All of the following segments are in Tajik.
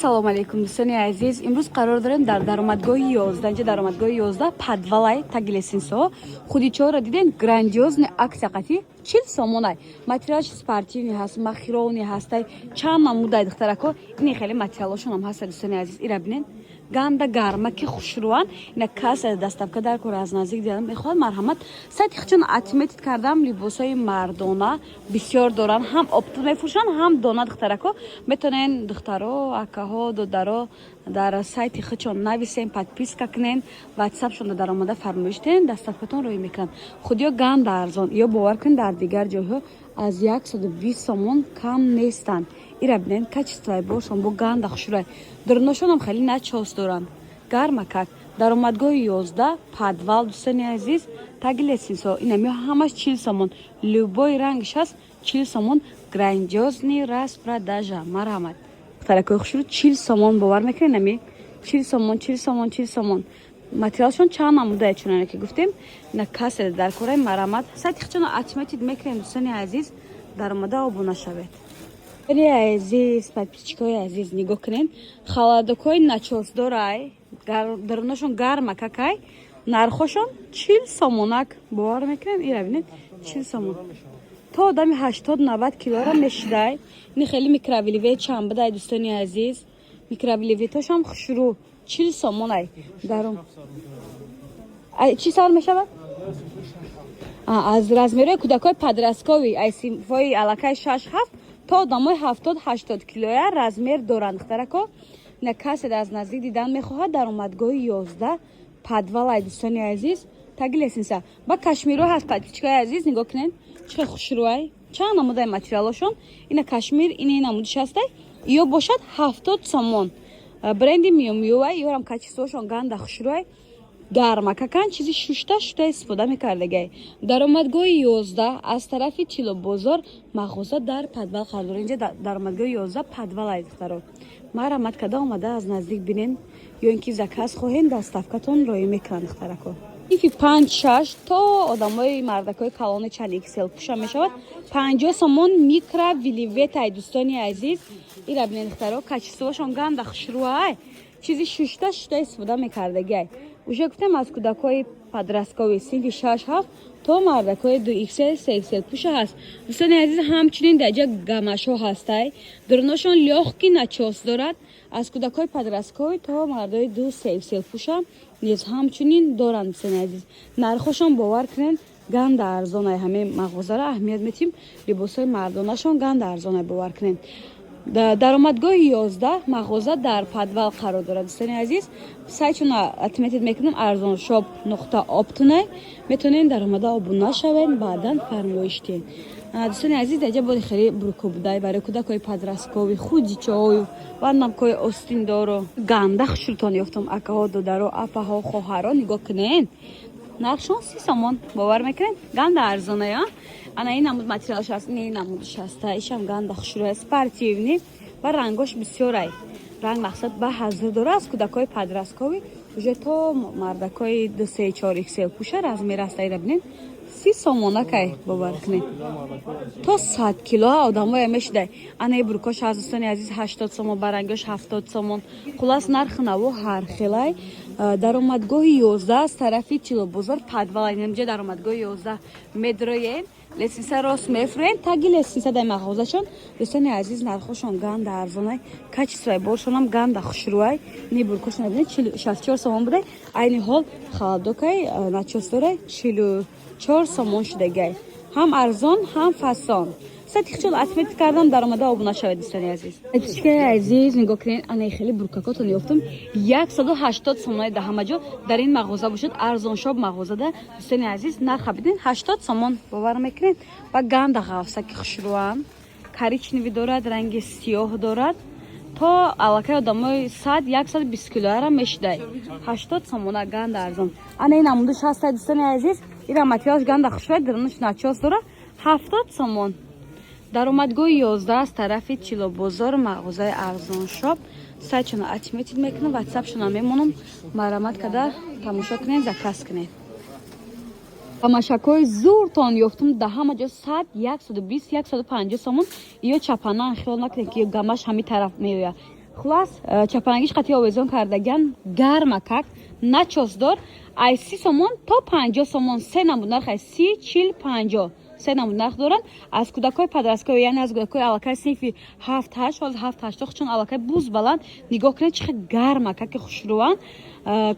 Салому алейкум, дӯстони азиз. Имрӯз қарор дорем дар даромадгоҳи 11. Инҷа даромадгоҳи 11, подвалай, таги лестницаҳо. Худичоро дидем, грандиозный акция қатӣ, 40 сомонай. Материалш спортивный ҳаст, махировный ҳастай, чанд намудай, духтарако. Ини хеле материалошонам ҳаста, дӯстони азиз. Ира бинен, ганда гармаки хушрӯан. Ина каса доставка дар кор, аз наздик дидам мехоҳад, марҳамат. Сайти хичон отметить кардам. Либосҳои мардона бисёр доранд, ҳам оптом мефурӯшанд, ҳам дона. Духтарако, метавонен, духтаро, акаҳо, додаро, дар сайти хичон нависен, подписка кунен, ватсапшонда даромада фармоиш диҳен, доставкатон роҳӣ мекунанд. Худиё ганда арзон. Ё бовар кунед, дар дигар ҷойҳо аз 120 сомон кам нестанд. Ира бинен, качествои бошон бо ганда хушрӯай. Дурношонам хеле начос доранд, гармакак. Даромадгоҳи 11, подвал, дӯстони азиз, таги лестницаҳо. Инами ҳамаш 40 сомон, любой рангш ҳаст, 40 сомон. Грандиозный распродажа, марҳамат, духтаракои хушрӯ, 40 сомон. Бовар мекунед, нами 40 сомон, 40 сомон, 40 сомон. Материалшон чанд намудае, чуноне ки гуфтем. Ина касе дар кораи, марҳамат. Сайти хичона отметить мекунем, дӯстони азиз, даромада обуна шавед. Дӯстони азиз, подписчикои азиз, нигоҳ кунед, холодокҳои начосдорай, дарунашон гармакакай, нархошон 40 сомонак. Бовар мекунед? Ира бинед, 40 сомон. То одами 80-90 килора мешидай. Ини хеле микровельвет чанд будай, дӯстони азиз? Микровельветошам хушрӯ, 40 сомонай. Дарун чӣ сар мешавад? Аз размерҳои кӯдакҳои подростковый, ай синфҳои аллакай 6-7 то одамои 70-80 килоя размер доранд, духтарако. Ина касе аз наздик дидан мехоҳад, даромадгоҳи 11, подвалай, дӯстони азиз, таги лестница. Ба кашмиро ҳаст, подписчикои азиз, нигоҳ кунед, чӣ хел хушрӯай, чанд намудаи материалошон. Ина кашмир, ини намудиш ҳастай, ё бошад 70 сомон. Бренди Миу Миуай, ёрам качествошон ганда хушрӯай, гармакакан, чизи шушта шушта истифода мекардагай. Даромадгоҳи 11, аз тарафи Тилобозор, мағоза дар подвал қарор дорад. Инҷа даромадгоҳи 11, подвал ай, духтаро, марҳамат када омада аз наздик бинен, ё ин ки заказ хоҳем, доставкатон роӣ мекунанд, духтарако. Ифи 5-6 то одамои мардакои калони чанд XL пӯша мешавад, 50 сомон. Микровельветай, дӯстони азиз, ира бинен, духтаро, качествошон ганда хушрӯай, чизи шушта шушта истифода мекардагиай. Уже гуфтем, аз кӯдакҳои подростковый синфи 6-7 то мардакҳои ду XL, се XL пӯша ҳаст, дӯстони азиз. Ҳамчунин дар ҷа гамашҳо ҳастай, дурношон лёгкий начос дорад, аз кӯдакҳои подростковый то мардои ду, се XL пӯша низ ҳамчунин доранд, дӯстони азиз. Нархошон, бовар кунед, ганда арзонай. Ҳамин мағозаро аҳамият метиҳем, либосҳои мардонашон ганда арзонай, бовар кунед. Даромадгоҳи 11, мағоза дар подвал қарор дорад, дӯстони азиз. Сайтшона отметить мекунам, арзоншоп.оптне. Метавонед даромада обуна шавед, баъдан фармоиш диҳед, дӯстони азиз. Даҷа боди хеле бруко будай барои кӯдакҳои подростковый, худичою ва намкои остиндоро. Ганда хушрӯтон ёфтам, акаҳо, додаро, апаҳо, хоҳаро, нигоҳ кунед, нархшон 30 сомон. Бовар мекунед, ганда арзоная. Ана ин намуд материалш аст, ин намудш аста, ишам ганда хушрӯя, спортивный ва рангош бисёрай. Ранг мақсад ба ҳазр дора, аз кӯдакҳои подростковый уже то мардакҳои ду, се, чор XL пӯша размер аст. Айра бинед, 30 сомонакай. Бовар кунед, то 100 кило одамоя мешидай. Анаи брукош ҳаст, дӯстони азиз, 80 сомон, барангош 70 сомон. Хулас, нархи наво ҳархелай. Даромадгоҳи 11, аз тарафи Тилобозор, подвал. Инҷа даромадгоҳи 11 медроем, лестница рост мефурӯем, таги лестница дар мағозашон, дӯстони азиз. Нархошон ганда арзонай, качествои боршонам ганда хушрӯай. Ни буркошон бинед, 64 сомон будай, айни ҳол холодокай, начосдорай, 44 сомон шудагай. Ҳам арзон, ҳам фасон. Сатихчол отметить кардам, даромада обуна шавед, дӯстони азиз. Подписчикаи азиз, нигоҳ кунед, анаи хеле буркакотон ёфтам, 180 сомонаи. Да ҳама ҷо дар ин мағоза бошад, Арзоншоп мағозада, дӯстони азиз, нарха бидин, 80 сомон. Бовар мекунед, ва ганда ғафсаки хушрӯан, коричневый дорад, ранги сиёҳ дорад, то аллакай одамои 100, 120 килояра мешидай. 80 сомона, ганда арзон. Ана ин намудаш ҳастай, дӯстони азиз, ира материалаш ганда хушрӯай, дарунаш начос дора, 70 сомон. Даромадгоҳи 11, аз тарафи Тилобозор, мағозаи Арзоншоп. Сайтшона отметить мекунам, ватсапшона мемонам, марҳамат када тамошо кунед, заказ кунед. Тамашакҳои зуртон ёфтум, да ҳама ҷо 100, 120, 150 сомон. Ё чапана, хиёл накунед, ки гамаш ҳами тараф меояд. Хулас, чапанагиш қати овезон кардаган, гармакак, начёсдор. Ай 30 сомон то 50 сомон, се намуд нарх: ай 30, 40, 50, се намуд нарх доранд. Аз кӯдакҳои подростковый, яъне аз кӯдакҳои аллакай синфи ҳафт, ҳашт, ҳозир ҳафт, ҳашто чун аллакай буз баланд. Нигоҳ кунед, чӣ хел гармакаки хушрӯанд.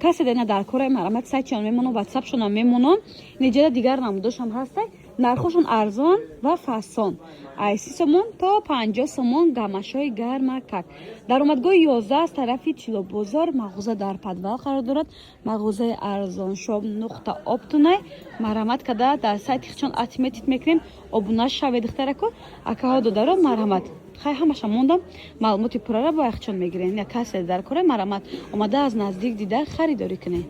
Касе дена дар кораи, марҳамат, сайтшон мемонам, ватсапшонам мемонам. Неҷада дигар намудошам ҳастай, нархошон арзон ва фасон, ай 30 сомон то 50 сомон. Гамашҳои гармакак даромадгоҳи 11, аз тарафи Тилобозор, мағоза дар подвал қарор дорад. Мағозаи арзоншоп.оптунай. Марҳамат када дар сайти чон отметить мекунем, обуна шавед. Духтарако, акаҳо, додаро, марҳамат. Хай, ҳамаша мондам, маълумоти пуррара бо яхчон мегирем. Касе дар кора, марҳамат, омада аз наздик дида харидорӣ кунед.